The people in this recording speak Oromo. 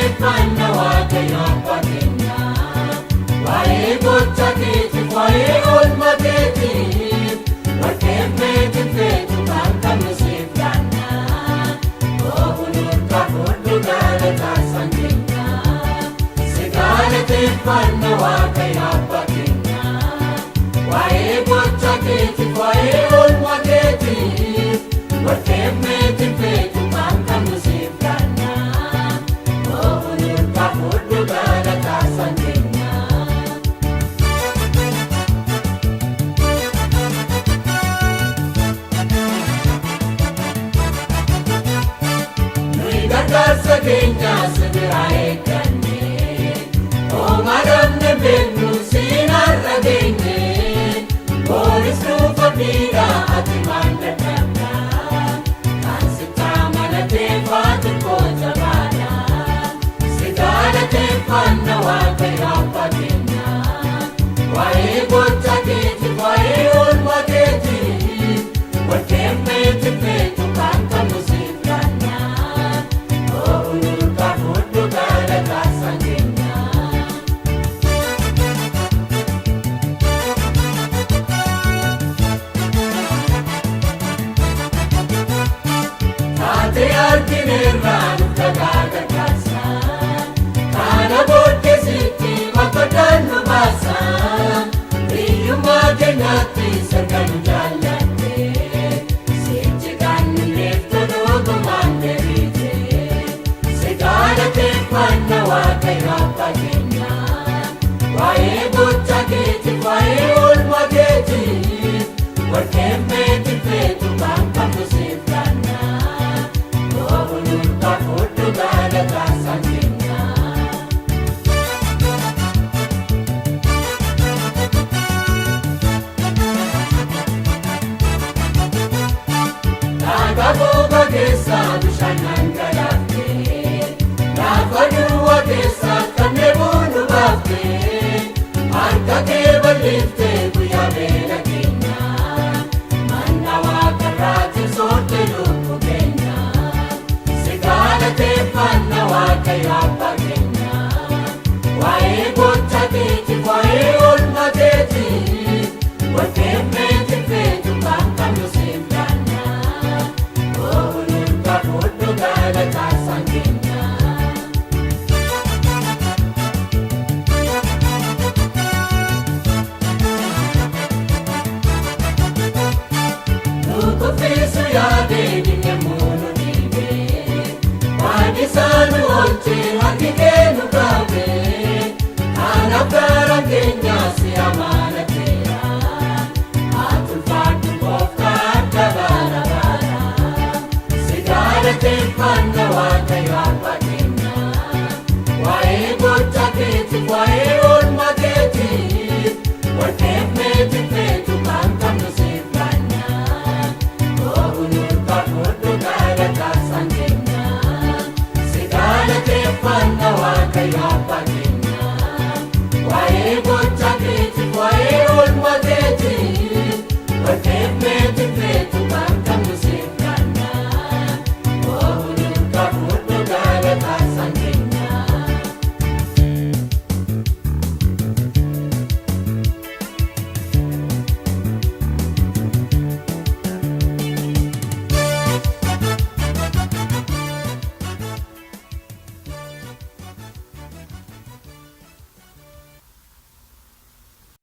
galateeffanna Waaqayyo abbaa keenya. Waa'ee gocha keetiif, waa'ee oolmaa keetiif, warqeef meetiin feetu kan qabnu siif laanna. Oobulurkaa fudhu galataa isaan keenya. Si galateeffanna Waaqayyo abbaa keenya. Waa'ee gocha keetiif, waa'ee oolmaa keetiif, warqeef meetiin feetu kan qabnu siif laanna. Oobulurkaa fudhu galataa isaan keenya. Nuyi gargaarsa keenya si biraa eegganne, homaa dhabne beeknu siin har'a geenye. Booris nuuf abdiidha, ati maal dadhabda? Kan sitti amanatee faati koo jabaadha. Si galateeffanna Waaqayyo abbaa keenya. Waa'ee gocha keetiif, waa'ee oolmaa keetiif, warqeef meetiin feetu kan qabnu siif laanna. Oobulurkaa fudhu galataa isaan keenya. Taatee argineerraa nuuf dhagaa gargaarsa. Kana booddee sitti maqaan nu baasa. Hiyyummaa keenyatti sirga nu jaallatte. Sichi kan nuuf dhugumaan deebite. Si galateeffanna Waaqayyo abbaa keenya. Waa'ee gocha keetiif, waa'ee oolmaa keetiif, warqeef meetiin feetu kan qabnu siif laanna. Oobulurkaa fudhu galataa isaan keenya. Dhagaa gogaa keessaa bishaan dhangalaaftee, lafa duwwaa keessaa kan dheebuu nu baaftee, harka kee bal'iftee guyyaa beela keenya, manna waaqarraatiin soorte lubbuu keenya. Si galateeffanna Waaqayyo abbaa keenya. Waa'ee gocha keetiif, waa'ee oolmaa keetiif, warqeef meetiin feetu kan qabnu siif laanna. Oobulurkaa fudhu galataa isaan keenya. Nu kuffisu yaadee dinne nu dhiibe. Waan isaa nu oolche harki kee nu qabe. Kanaaf garaan keenya si amanateera. Ati ulfaadhu gooftaa adda bara bara. Si galateeffanna Waaqayyo abbaa keenya. Waa'ee gocha keetiif, waa'ee oolmaa keetiif, warqeef meetiin feetu kan qabnu siif laanna. Oobulurkaa fudhu galataa isaan keenya. Si galateeffanna Waaqayyo abbaa keenya. Waa'ee gocha keetiif, waa'ee oolmaa keetiif, warqeef meetiin feetu.